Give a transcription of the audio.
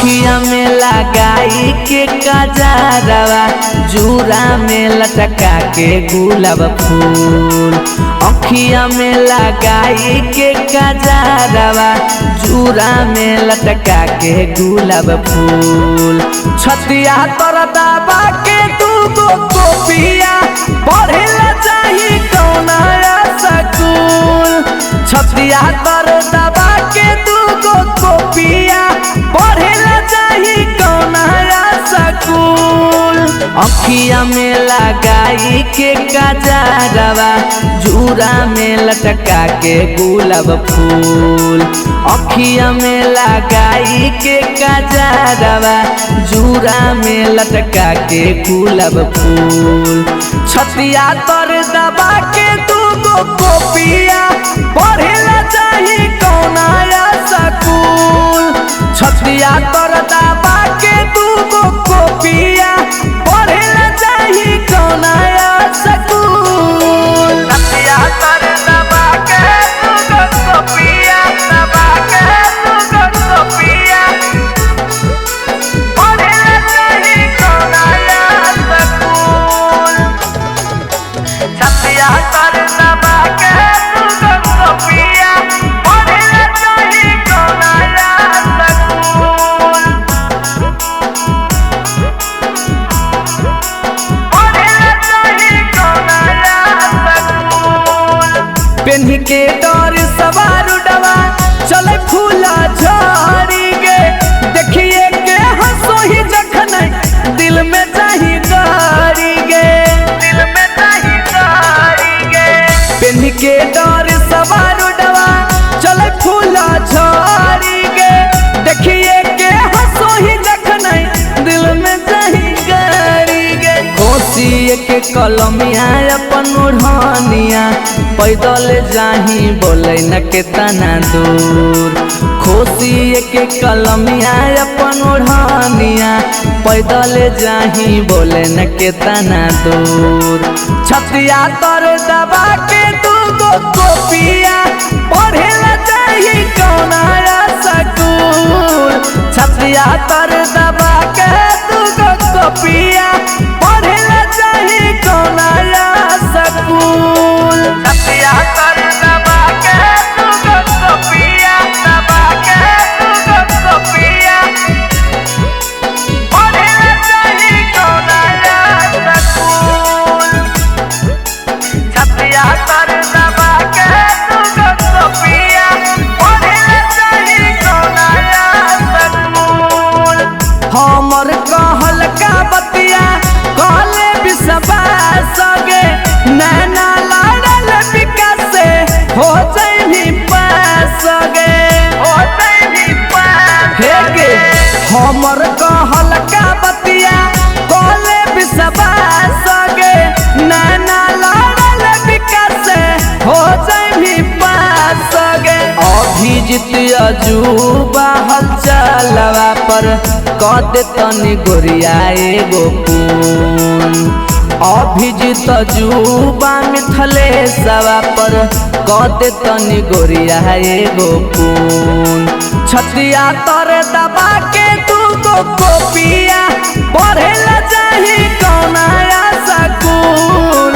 अखिया में लगाई के कजरवा, जूरा में लटका के गुलाब फूल। अखिया में लगाई के कजरवा, जूरा में लटका के गुलाब फूल। छतिया तर दबा के दूगो कोपिया, पढ़ेला चाही कौना स्कूल। छतिया तर दबा के दूगो कोपिया, पढ़ेला चाही कौना स्कूल। अखिया में लगाई के कजरवा, जूरा में लटका के गुलाब फूल। अखिया में लगाई के कजरवा, जूरा में लटका के गुलाब फूल। छतिया तर दबा के दूगो कोपिया, पढ़ेला चाही कौना स्कूल। छतिया तर दबा के दूगो कोपिया, पढ़ेला चाही कौना स्कूल। छतिया तर दबा के दूगो कोपिया, दबा के दूगो कोपिया, पढ़ेला चाही कौना स्कूल। छतिया तर दबा के दूगो कोपिया, पढ़ेला चाही कौना स्कूल। पेन्ही के डर सवार डवा चले फूला झाड़ी गे, देखिए के हंसोही जखन दिल में चाही गारी गे, दिल में चाही गारी गे। पेन्ही के डर सवार डवा चले फूला झाड़ी गे, देखिए के हंसोही जखन दिल में चाही गारी गे। खोसी के कलमिया अपन ओढ़निया, पैदल जाही बोले न के तना दूर। खोसी के कलमिया अपन ओढ़निया, पैदल जाही बोले न के तना दूर। छतिया तर दबा के दूगो कोपिया, पढ़ेला चाही कौना स्कूल। छतिया तर दबा के दूगो कोपिया, पढ़ेला चाही कौना स्कूल। छतिया तर दबा के दूगो कोपिया, दबा के दूगो कोपिया, पढ़ेला चाही कौना स्कूल। छतिया तर दबा के दूगो कोपिया, पढ़ेला चाही कौना स्कूल। हमर कहल का बतिया कहले विश्वास गे, नैना लड़ल विकास से हो जइही पास गे, हो जइही पास हे गे। हमर कहल का बतिया कहले विश्वास गे, नैना लड़ल विकास से हो जइही पास गे। अभिजीत अजूबा हलचलवा पर कद तनी गोरिया एगो पून। अभिजीत अजूबा मिथलेशवा पर कद तनी गोरिया एगो पून। छतिया तर दबा के दूगो कोपिया, पढ़ेला चाही कौना स्कूल।